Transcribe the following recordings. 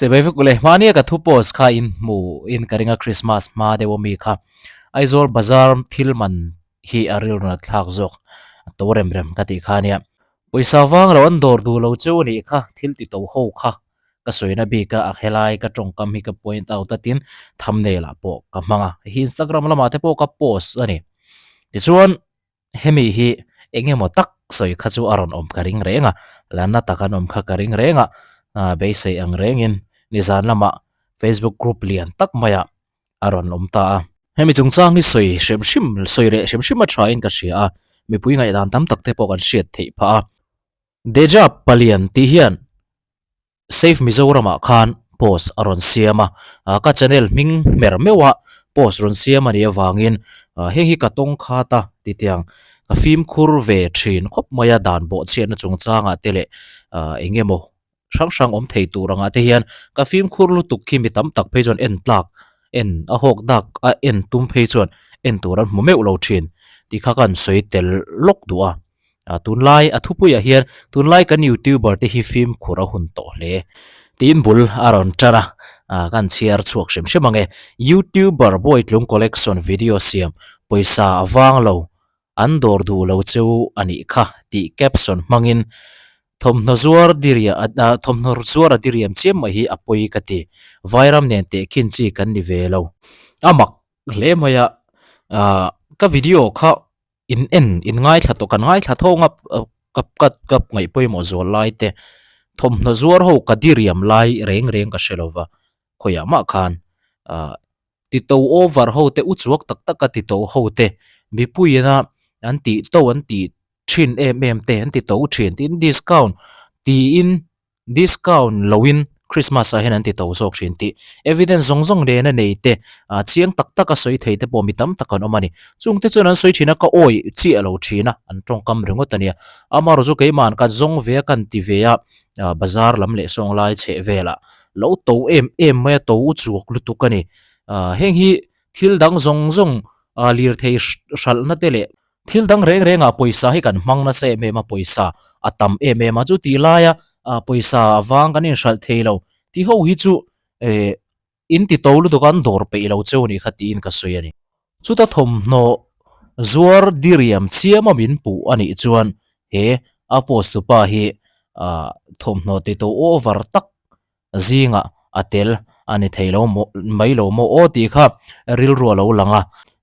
Chei vek ule hmania ka thu post kha in hmu in ka ring a Christmas hma deuh ami kha Aizawl bazar thil man hi a rilru nat thlak zawk to rem rem ka tih kha ania pawisa vang lo an dawr duh lo cheu anih kha thil ti to ho kha ka sawina bik a a helai ka tawngkam hi ka point out a tin thumbnail ah pawh ka hmang a hei hi Instagram lamah te pawh ka post a ni tichuan. Hemi hi eng emaw tak sawi kha chu a rawn awm ka ring reng a, lanna tak an awm kha ka ring reng a, beisei ang rengin nizan lamah Facebook group lian tak maiah a rawn awm ta a. Hemi chungchang hi sawi hrim hrim, sawi leh hrim hrim a thain ka hria a, mipui ngaihdan tam tak te pawh kan hriat theih phah a. Deja Palian tih hian Save Mizoram ah khan post a rawn siam a, ka channel hming hmer meuh a post rawn siam a nih avangin heng hi ka tawng khat a titiang ka fimkhur ve thin khawp mai a dan bawhchhiatna chungchangah te leh eng emaw hrang hrang awm thei tur angah te hian ka fimkhur lutuk khi mi tam tak phei chuan en tlak en a hawk dak a en tum phei chuan en tur an hmu meuh lo thin tih kha ka han sawi tel lawk duh a. Ah tunlai a thupuiah hian tunlai kan youtuber te hi fimkhur a hun tawh hle. Tiin bul a rawn tan a, ah kan chhiar chhuak hrim hrim ang e. Youtuber Bawitlung collection video siam pawisa a vang lo an dawr duh lo cheu a nih kha tih caption hmangin thawmhnaw zuar diriah ah thawmhnaw zuar a diriam chiam mai hi a pawi ka ti. Vairam nen tehkhin chi kan ni ve lo. A mak hle mai a, ah ka video kha In en, in ngaithla tawh, kan ngaithla tho ang a, ka ka ka ngaih pawimawh zual lai te, thawmhnaw zuar ho ka diriam lai reng reng ka hre lo va, khawiah mah khan ah ti to over ho te u chuak tak tak a ti to ho te mipuiin a an tih to an tih thin em em te an ti to thin tin discount tiin Discount loin Christmas ah hian an ti to zawk thin tih evidence zawng zawng nen a nei te ah chiang tak tak a sawi thei te pawh mi tam tak an awm a ni. Chung te chuan an sawi thin a ka awih chiah lo thin a an tawngkam ringawt a nia. Amaherawhchu chu keimah kan zawng ve a kan ti ve a ah bazar lam leh sawng lai chheh velah lo to em em mai a to u chuak lutuk a ni. Ah heng hi thil dang zawng zawng ah lirthei hralhna te leh Thil dang reng rengah pawisa hi kan hmang nasa em em a, pawisa a tam em em a, chu tih laia pawisa avang kan inhralh thei lo tih ho hi chu eh in ti to lutuk a an dawr peih lo cheu anih kha tiin ka sawi a ni. Chuta thawmhnaw zuar diriam chiama min puh a nih chuan he a post tupa hi ah thawmhnaw ti to over tak zingah a tel a ni thei lo maw mai lo maw aw tih kha rilru a lo lang a.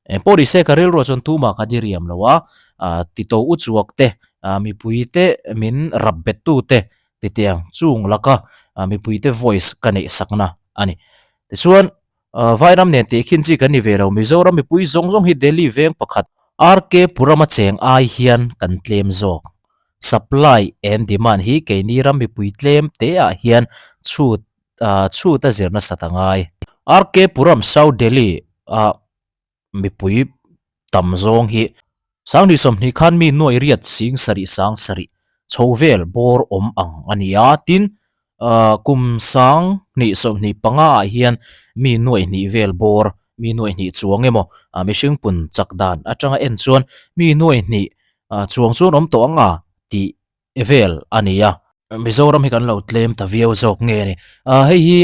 Eng pawh ni se ka rilruah chuan tumah ka diriam lo a, ah tito u chuak te, ah mipui te min rap bet tu te titiang chung laka ah mipui te voice ka neih sakna a ni. Tichuan ah Vairam nen tih khin chi kan ni ve lo, Mizoram mipui zawng zawng hi Delhi veng pakhat RK Puram a cheng ai hian kan tlem zawk. Supply and demand hi keini ram mipui tlem te ah hian chhut ah chhut a zir nasat a ngai. RK Puram South Delhi ah mipui tam zawng hi Sanghnih 20 khan mi nuai riat sing sarih sang sarih chho vel bawr awm ang a ni a, tin ah kum sanghnih 25 ah hian mi nuai hnih vel bawr mi nuai hnih chuang emaw ah mihring pun chak dan atanga en chuan mi nuai hnih Ah chuang chuan awm tawh ang a tih vel a ni a. Mizoram hi kan lo tlem ta viau zawk nge ni. Ah hei hi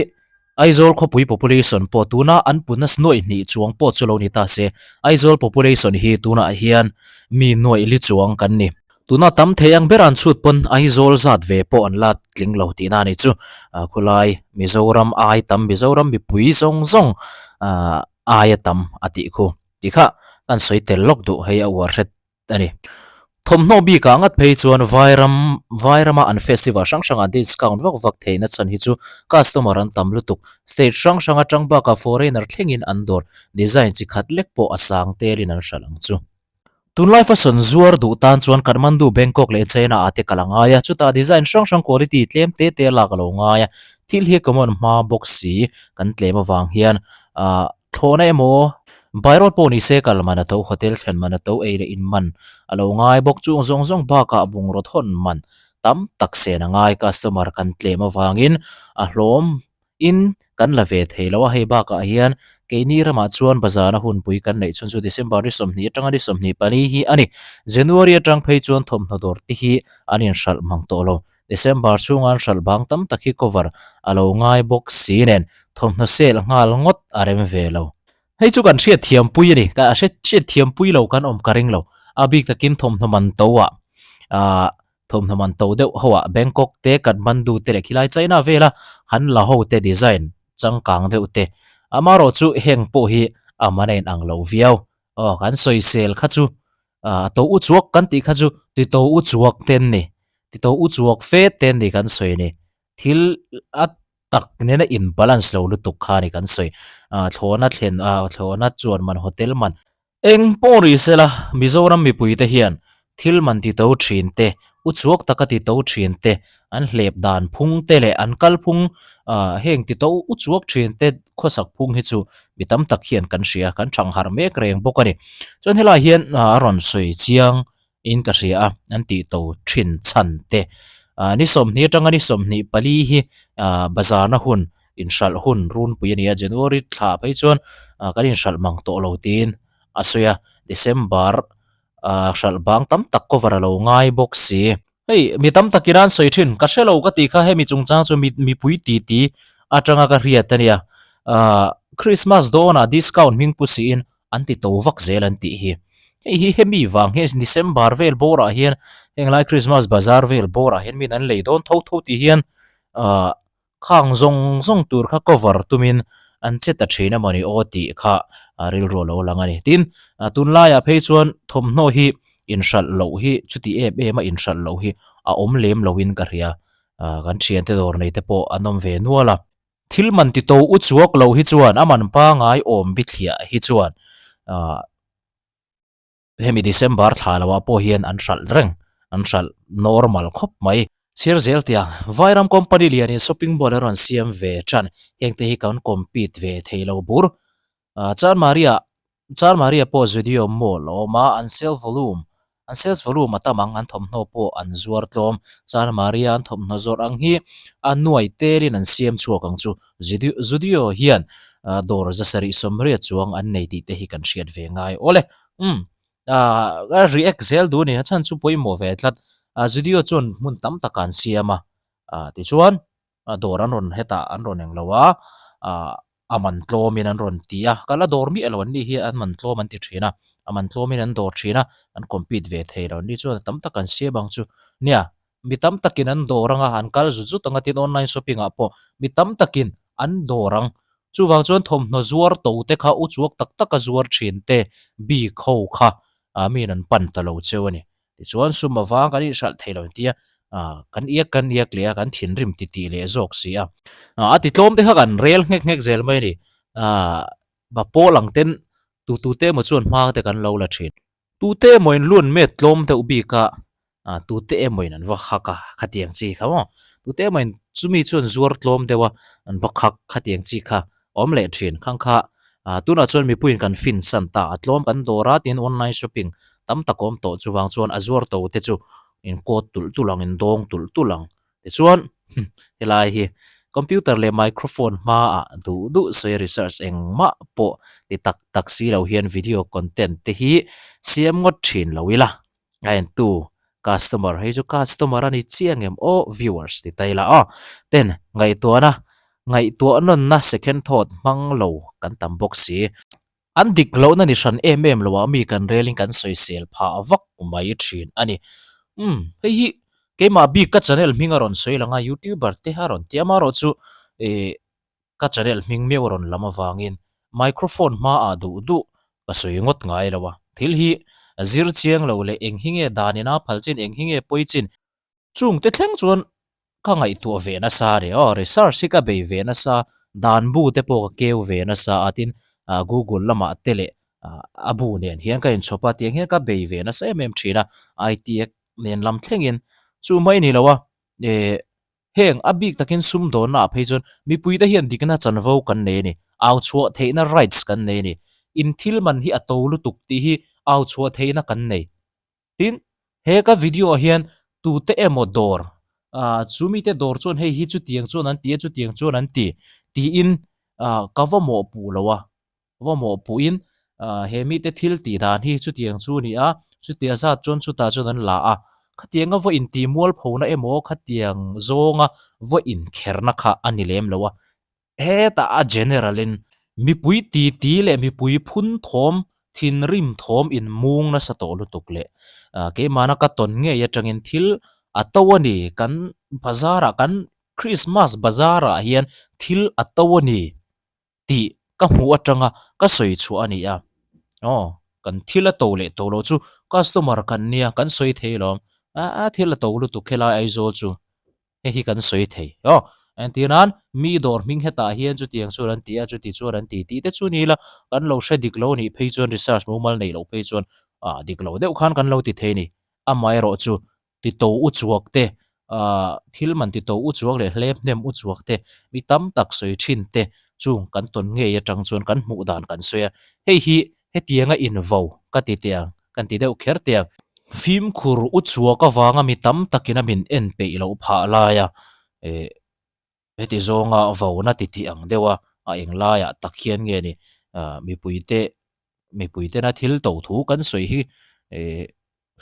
Aizawl khawpui population pawh tuna an putna nuaih hnih chuang pawh chu lo ni ta se. Aizawl population hi tunah hian mi nuaih li chuang kan ni. Tuna tam thei ang ber an chhut pawn Aizawl zat ve pawh an la tling lo tihna a ni chu. Ah khulai Mizoram ai tam Mizoram mipui zawng zawng ah aia tam a tih khu. Tih kha kan sawi tel lawk duh hei a uar hret a ni. Thawmhnaw bikah ngat phei chuan Vairam Vairama an festival hrang hrangah discount vak vak theihna chhan hi chu customer an tam lutuk. State hrang hrang atang bakah foreigner thlengin an dawr design chi khat lek pawh a sang telin an hralh ang chu. Tunlai fashion zuar duh tan chuan Kathmandu, Bangkok leh China ah te kal a ngai a, chutah design hrang hrang quality tlem te te lak a lo ngai a, thil hi common hma bawk si kan tlem avang hian ah Thlawhna emaw, by road pawh ni se kal man a to, hotel thlen man a to, ei leh in man a lo ngai bawk. Chung zawng zawng bakah bungraw thawn man tam tak sen a ngai. Customer kan tlem avangin a hlawm in kan la ve thei lo a, hei bakah hian keini ramah chuan bazarna hunpui kan neih chhun chu December ni 20 atanga ni 24 hi a ni. January atang phei chuan thawmhnaw dawr te hi an inhralh mang tawh lo. December chhunga an hralh bang tam tak hi cover a lo ngai bawk si nen thawmhnaw sale nghal ngawt a rem ve lo. Hei chu kan hriat thiam pui a ni, ka hriat thiam pui lo kan awm ka ring lo. A bik takin thawmhnaw man to ah ah thawmhnaw man to deuh ho ah Bangkok te Kathmandu te leh khilai China vela han la ho te design changkang deuh te. Amaherawh chu heng pawh hi a man a inang lo viau. Aw kan sawisel kha chu ah to u chuak kan tih kha chu ti to u chuak te an ni, ti to u chuak fe te an ni kan sawi ni. Thil a tak nena in balance lo lutuk kha a ni kan sawi. Ah thlawhna thlen ah thlawhna chuan man hotel man Eng pawh ri sela, Mizoram mipuite hian thil man ti to thin te, u chhuak taka ti to thin te, an hlep dan phung te leh an kal phung heng ti to u chhuak thin te khawsak phung hi chu mi tam tak hian kan hria, kan thang harh mek reng bawk a ni. Chuan helai hian a rawn sawi chiang in ka hria a, an tih to thin chhan te. Ni 20 atanga ni 24 hi bazarna hun inhralh hun runpui a ni a, January thla phei chuan kan inhralh mang tawh lo tiin a sawi a, December hralh bang tam tak cover a lo ngai bawk si. Hei mi tam takin an sawi thin, ka hre lo ka tih kha hemi chungchang chu mi mipui titi atanga ka hriat a nia, Christmas dawnah discount hming pu siin an ti to vak zel an tih hi. Hei hi hemi vang hian December vel bawrah hian henglai Christmas bazar vel bawrah hian min an lei dawn tho tho tih hian ahh Khang zawng zawng tur kha cover tumin an che ta thin emawni aw tih kha rilru a lo lang a ni. Tin, tunlaiah phei chuan thawmhnaw hi inhralh loh hi chuti em em a inhralh loh hi a awm lem loin ka hria. Kan thiante dawr nei te pawh an awm ve nual a. Thil man ti to u chuak lo hi chuan a man pangai awm bithliah hi chuan Hemi December thla lo ah pawh hian an hralh reng, an hralh normal khawp mai. Chhiar zel tiang, Vairam company lianin shopping mall a rawn siam ve tan, hengte hi kan compete ve thei lo bur. Chanmaria, Chanmaria pawh Zudio mall a awm a, an sale volume, an sales volume a tam ang, an thawmhnaw pawh an zuar tlawm. Chanmaria an thawmhnaw zawrh ang hi a nuai telin an siam chhuak ang chu. Zudio hian dawr 780 chuang an nei tih te hi kan hriat ve ngai awle. Umm ah a react zel duh a ni a chhan chu pawimawh ve tlat ah zudio chuan hmun tam tak ah an siam a ah tichuan dawr an rawn hetah an rawn englo a ah a man tlawm in an rawn ti a ka la dawr miah lo an ni hi an man tlawm an ti thin a a man tlawm in an dawr thin a an compete ve thei lo an ni chuan tam tak an siam ang chu nia Mi tam takin an dawr anga an kal zut zut anga tin online shopping ah pawh mi tam takin an dawr ang. Chuvang chuan thawmhnaw zuar to te kha u chuak tak taka zuar thin te bik ho kha miin an pan ta lo cheu a ni. Tichuan sum avang kan inhralh thei lo intia kan iak kan iak leh a kan thinrim titih leh zawk si a. A ti tlawm te kha kan rel nghek nghek zel mai a ni. Ba pawl ang ten tu tu te emaw chuan hma te kan lo la thin. Tute emaw in luan met tlawm deuh bik a, ah tute emaw in an va khak a khatiang chi kha maw, tute emaw in chumi chuan zuar tlawm deuh a an va khak khatiang chi kha awm leh thin khang kha ah tunah chuan mipuiin kan fin san ta a tlawm kan dawr a tin online shopping tam tak awm tawh chuvang chuan a zuar to te chu in kawt tulh tulh ang in dawng tulh tulh ang. Tichuan, helai hi computer leh microphone hmaah duh duh sawi research engmah pawh ti tak tak si lo hian video content te hi siam ngawt thin lo ila. A entu customer hei chu customer a ni chiang em aw viewers ti ta ila aw. Ten ngaihtuahna ngaihtuah nawnna second thought hmang lo kan tam bawk si. An dik lohna ni hran em em loah mi kan relin kan sawisel phah vak mai thin a ni. Umm, hei hi keimah bik ka channel hming a rawn sawi lang a, youtuber te a rawn ti a, amaherawh chu ih ka channel hming meuh a rawn lam avangin microphone hmaah duh duh ka sawi ngawt ngai lo a. Thil hi zir chiang lo leh eng hi nge dan ina phal chin, eng hi nge pawi chin, Chungte thleng chuan ka ngaihtuah ve nasa a ni aw, research hi ka bei ve nasa, dan bu te pawh ka keu ve nasa a tin google lamah te leh a bu nen hian ka inchhawp a tiang hian ka bei ve nasa em em thin a, IT nen lam thlengin chu mai ni lo a, eh heng a bik takin sumdawnna ah phei chuan mipui te hian dikna chanvo kan nei a ni, au chhuah theihna rights kan nei a ni, in thil man hi a to lutuk tih hi au chhuah theihna kan nei. Tin, he ka video ah hian tute emaw dawr, ah chu mite dawr chuan hei hi chutiang chuan an ti a, chutiang chuan an ti tiin ah ka va mawhpuh lo a, va mawhpuhin ah he mite thil tih dan hi chutiang chu a ni a, chutia zat chuan chutah chuan an la a. Khatianga va intih mualphona emaw khatiang zawnga va inkherna kha a ni lem lo a. Hetah a general in mipui titi leh mipui phun thawm, thinrim thawm in mung nasa tawh lutuk leh keimahna ka tawn ngei atangin thil a to a ni, kan bazar ah kan Christmas bazar ah hian thil a to a ni tih ka hmuh atanga ka sawi chhuah a ni a. Aw, kan thil a to leh to loh chu customer kan nia kan sawi thei lawm, a thil a to lutuk helai Aizawl chu. Hei hi kan sawi thei. Aw, entir nan mi dawr hming hetah hian chutiang chuan an ti a, chuti chuan an ti tih te chu ni ila, kan lo hre dik lo nih phei chuan research mumal neih loh phei chuan ah dik lo deuh khan kan lo ti thei a ni. Amaherawh chu ti to u chuak te, ah thil man ti to u chuak leh hlep hnem u chuak te, mi tam tak sawi thin te chung kan tawn ngei atang chuan kan hmuh dan kan sawi a. Hei hi Hetianga invo ka ti teh ang, kan ti deuh kher teh ang. Fimkhur u chuak avanga mi tam takin a min en peih loh phah laia eh heti zawnga vona ti tih ang deuh a, a eng laiah tak hian nge ni ah mipuite mipuitena thil to thu kan sawi hi eh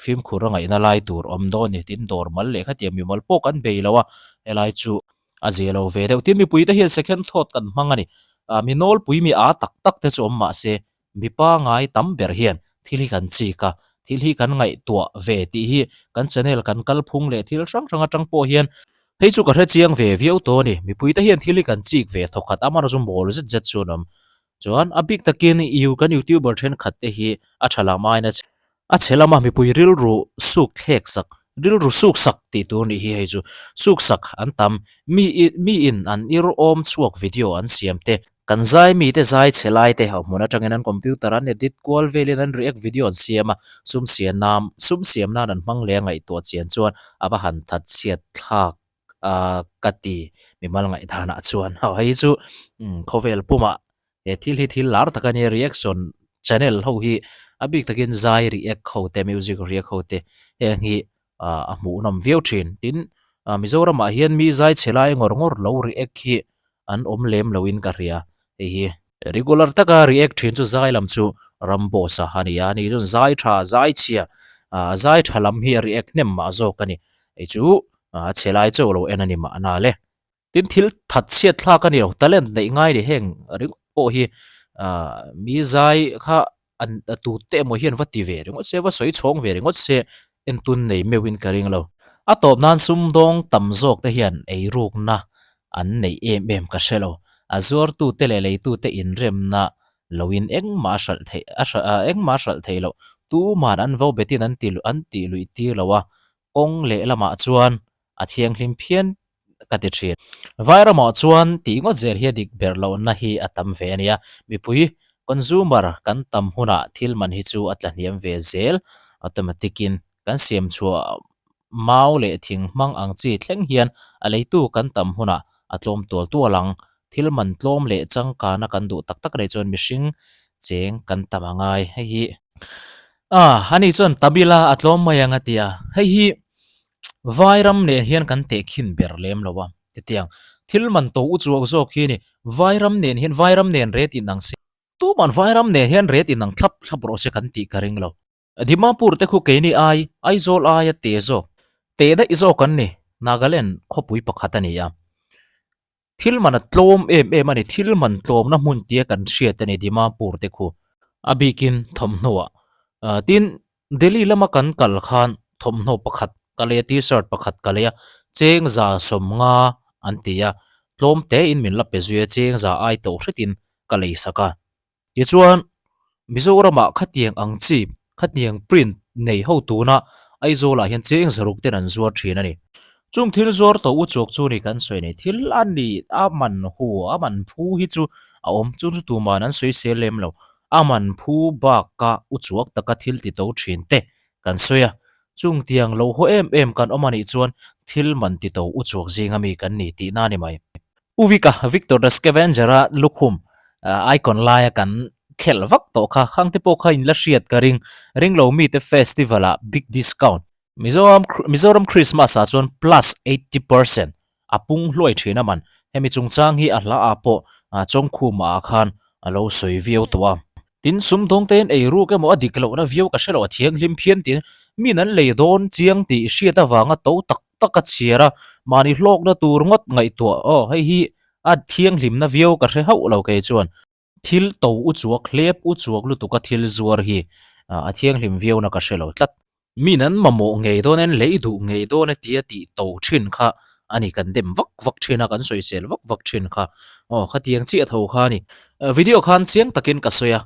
Fimkhur a ngaihna lai tur awm dawn ni tin dawr mal leh khatiang mimal pawh kan bei lo a, helai chu a zia lo ve deuh. Tin mipui te hian second thought kan hmang a ni. Ah mi nawlpui mi aa tak tak te chu awm mah se mipa ngai tam ber hian thil hi kan chik a, thil hi kan ngaihtuah ve tih hi kan channel kan kalphung leh thil hrang hrang atang pawh hian hei chu ka hre chiang ve viau tawh a ni. Mipui te hian thil hi kan chik ve thawkhat a, amaherawhchu mawl zet zet chuan awm. Chuan a bik takin kan youtuber thenkhat te hi a tha lam aiin a A chhe lama mipui rilru suk thlek sak, rilru suk sak tih tur nih hi hei chu suk sak an tam. Mi mi in an ir awm chhuak video an siam te, kan zai mi te zai chhe lai te hmun atangin an computer an edit kual velin an react video an siam a, sum siam nan sum siam nan an hmang leh a ngaihtuah chian chuan a va han that chhiat thlak a ka ti mimal ngaihdanah chuan hei chu khawvel pumah He thil hi thil lar tak a nia reaction channel ho hi a bik takin zai react ho te music react ho te heng hi ah a hmuhnawm viau thin tin ah Mizoramah hian mi zai chhe lai ngawr ngawr lo react hi an awm lem loin ka hria hei hi regular taka react thin chu zai lam chu Ramboss a a ni a ni chuan zai tha zai chhia ah zai tha lam hi a react hnem mah zawk a ni hei chu ah chhe lai chauh lo en a ni mahna le. Tin thil that chhiat thlak a ni lo, talent neih ngai ni heng ringawt pawh hi ah mi zai kha an a tu te emaw hian va ti ve ringawt se, va sawi chhawng ve ringawt se entun nei meuhin ka ring lo. A tawp nan sumdawng tam zawk te hian eirukna an neih em em ka hre lo. A zuartute leh leitute inremna loin engmah a hralh theih a hralh ah engmah a hralh theih loh. Tuman an vo betin an ti an tih luih tir lo a, kawng lehlamah chuan a thianghlim phian ka ti thin. Vairamah chuan tih ngawt zel hi a dik ber lohna hi a tam ve a nia. Mipui, consumer, kan tam hunah thil man hi chu a tla hniam ve zel automatic in. Kan siam chhuah mau leh thing hmang ang chi thleng hian a leitu kan tam hunah a tlawm tual tual ang. Thil man tlawm leh changkana kan duh tak tak nei chuan mihring cheng kan tam a ngai. Hei hi ah ani chuan tam ila a tlawm mai ang a ti a. Hei hi Vairam nen hian kan tehkhin ber lem lo a, titiang thil man to u chuak zawk hi a ni. Vairam nen hian Vairam nen ret inang se, tuman Vairam nen hian ret inang thlap thlap rawh se kan tih ka ring lo. Dimapur te khu keini ai, Aizawl aia te zawk, te daih zawk an ni, Nagaland khawpui pakhat a ni a. Thil man a tlawm em em a ni, thil man tlawmna hmun tia kan hriat a ni Dimapur te khu a bikin thawmhnaw ah. Tin, Delhi lama kan kal khan thawmhnaw pakhat ka lei a, t-shirt pakhat ka lei a, cheng za 50 an ti a, tlawm tein min la pe zui a, cheng za ai tawh hretin ka lei sak a. Tichuan, Mizoramah khatiang ang chi, khatiang print nei ho tuna Aizawlah hian cheng zaruk ten an zuar thin a ni. Chung thil zuar tawh u chawk chu ni kan sawi nei. Thil a ni, a man hu, a man phu hi chu a awm. Chu chu tuman an sawi sel lem lo. A man phu baka u chuak taka thil ti to thin te kan sawi a. Chung tiang lo haw em em kan awm a nih chuan thil man ti to u chuak zinga mi kan ni tihna a ni mai. U Vika, Victor the Scavenger-a lukhum icon laia kan khelh vak tawh kha, khang te pawh kha in la hriat ka ring. Ringlo mite festival-ah big discount. Mizoram Mizoram Christmas-ah chuan plus 80% a pung hluai thin a man. Hemi chungchang hi a hla ah pawh Chawngkhuma ah khan a lo sawi viau tawh a. Tin, sumdawng tein ei ruk emaw a dik lohna viau ka hre lo, a thianghlim phian tiin. Min an lei dawn chiang tih hriat avanga to tak tak a chhiar a, mahni hlawkna tur ngawt ngaihtuah aw hei hi a thianghlimna viau ka hre hauh lo kei chuan. Thil to u chuak hlep u chuak lutuk a thil zuar hi a thianghlim viauna ka hre lo tlat. Min an mamawh ngei dawn e, an lei duh ngei dawn e tia tih to thin kha a ni, kan dem vak vak thin a, kan sawisel vak vak thin kha. Aw khatiang chiah tho kha a ni. Video khan chiang takin ka sawi a,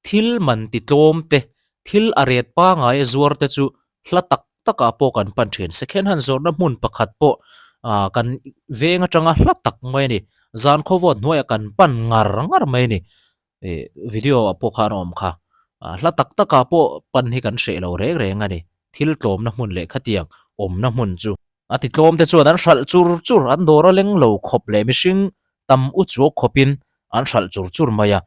Thil man ti tlawm te, thil a ret pangai a zuar te chu hla tak takah pawh kan pan thin. Second hand zawrhna hmun pakhat pawh ah kan veng atanga hla tak mai a ni. Zan khawvawt hnuaiah kan pan ngar ngar mai a ni. Ih video ah pawh khan a awm kha. Ah hla tak takah pawh pan hi kan hreh lo reng reng a ni. Thil tlawmna hmun leh khatiang awmna hmun chu. A ti tlawm te chuan an hralh chur chur, an dawr a leng lo khawp leh mihring tam u chuak khawpin an hralh chur chur mai a,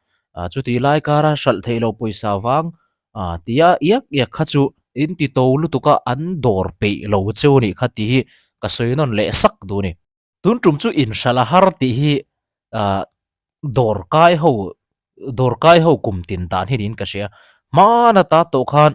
chutih lai kara hralh theih loh pawisa vang tia iak iak kha chu in ti to lutuk a an dawr peih lo cheu nih kha tih hi ka sawi nawn leh sak duh a ni. Tun tum chu inhralh a har tih hi dawr kai ho dawr kai ho kum tin dan hi niin ka hria. Hmana ta tawh khan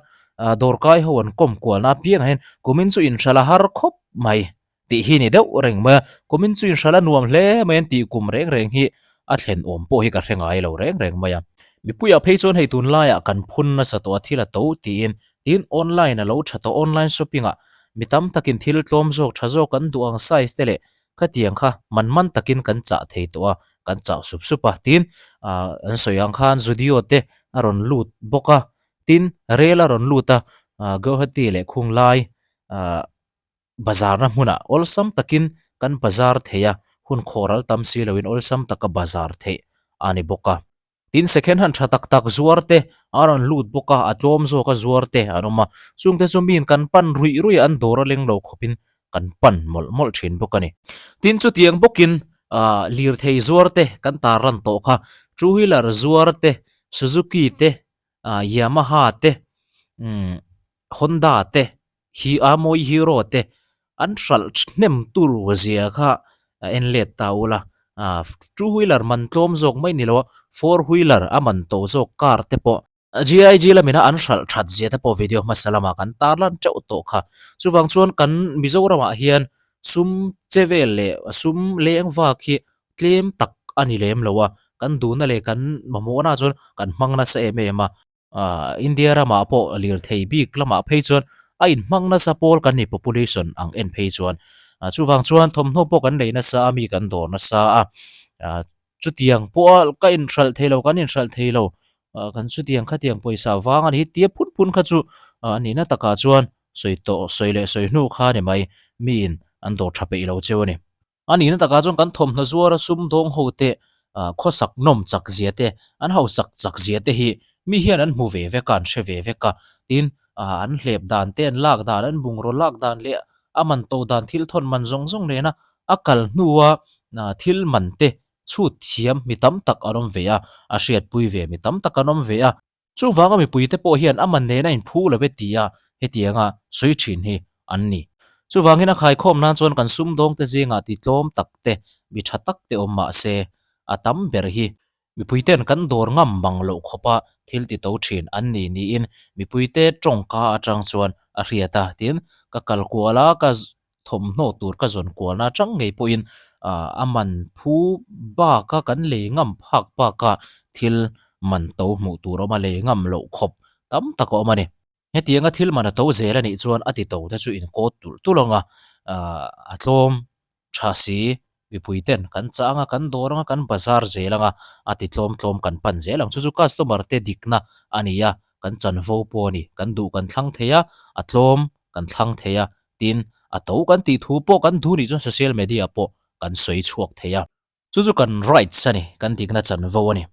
dawr kai ho an kawm kualna apiangah hian kumin chu inhralh a har khawp mai tih hi ni deuh reng mai a. Kumin chu inhralh a nuam hle mai an tih kum reng reng hi a thlen awm pawh hi ka hre ngai lo reng reng mai a. Mipuiah phei chuan hei tunlaiah kan phun nasa tawh a thil a to tiin tin online a lo tha tawh online shopping ah mi tam takin thil tlawm zawk tha zawk kan duh ang size te leh khatiang kha man man takin kan chah thei tawh a kan chah sup sup a tin ah an sawi ang khan zudio te a rawn lut bawk a tin rel a rawn lut a ah Guwahati leh Khunglai ah bazar na hmunah awlsam takin kan bazar thei a hun khawhral tam si loin awlsam taka bazar theih a ni bawk a. Tin second hand tha tak tak zuar te a rawn lut bawk a, a tlawm zawk a zuar te an awm a, chungte chu miin kan pan ruih ruih a an dawr a leng lo khawpin kan pan mawlh mawlh thin bawk a ni. Tin chutiang bawkin ah lirthei zuar te kan tar lan tawh kha, two wheeler zuar te, Suzuki te, ah Yamaha te, umm Honda te, Hi a mawi hero te an hralh hnem tur zia kha a en let ta ula ah two wheeler man tlawm zawk mai ni lo a four wheeler a man to zawk car te pawh GIG lamina an hralh that zia te pawh video hmasa lamah kan tar lan teuh tawh kha chuvang chuan kan Mizoramah hian sum che vel leh sum leng vak hi tlem tak a ni lem lo a kan duhna leh kan mamawhna chuan kan hmang nasa em em a. Ahh India ramah pawh lirthei bik lamah phei chuan a inhmang nasa pawl kan ni population ang en phei chuan ah chuvang chuan thawmhnaw pawh kan lei nasa a mi kan dawr nasa a ah chutiang pawha ka inhralh thei lo kan inhralh thei lo ah kan chutiang khatiang pawisa vang a ni hi tia phun phun kha chu ah a nihna takah chuan sawi tawh sawi leh sawi hnu kha a ni mai miin an dawr tha peih lo cheu a ni. A nihna takah chuan kan thawmhnaw zuara sumdawng ho te khawsak nawm chak zia te, an hausak chak zia te hi mi hian an hmu ve vek a, an hre ve vek a. Tin, an hlep dan te, an lak dan, an bungraw lak dan leh a man to dan thil thawn man zawng zawng nena a kal hnua thil man te chhut thiam mi tam tak an awm ve a, a hriatpui ve mi tam tak an awm ve a. Chuvanga mipuite pawh hian a man nena inphu lo e tia hetianga sawi thin hi an ni. Chuvangin a khaikhawm nan chuan kan sumdawngte zingah ti tlawm tak te, mi tha tak te awm mah se, a tam ber hi mipuite'n kan dawr ngam mang loh khawpa thil ti to thin an ni niin mipuite tawngka atang chuan a hriat a. Tin, ka kal kual a, ka thawmhnaw tur ka zawn kualna atang ngei pawhin a man phu baka kan lei ngam phak baka thil man to hmuh tur a awm a, lei ngam loh khawp tam tak a awm a ni. Hetianga thil man a to zel a nih chuan a ti to te chu inkawt tulh tulh ang a, a tlawm tha si mipui ten kan chah ang a, kan dawr ang a, kan bazar zel ang a, a ti tlawm tlawm kan pan zel ang. Chu chu customer te dikna a ni a, kan chanvo pawh a ni. Kan duh kan thlang thei a, a tlawm kan thlang thei a, tin a to kan tih thu pawh kan duh nih chuan social media pawh kan sawi chhuak thei a. Chu chu kan rights a ni, kan dikna chanvo a ni.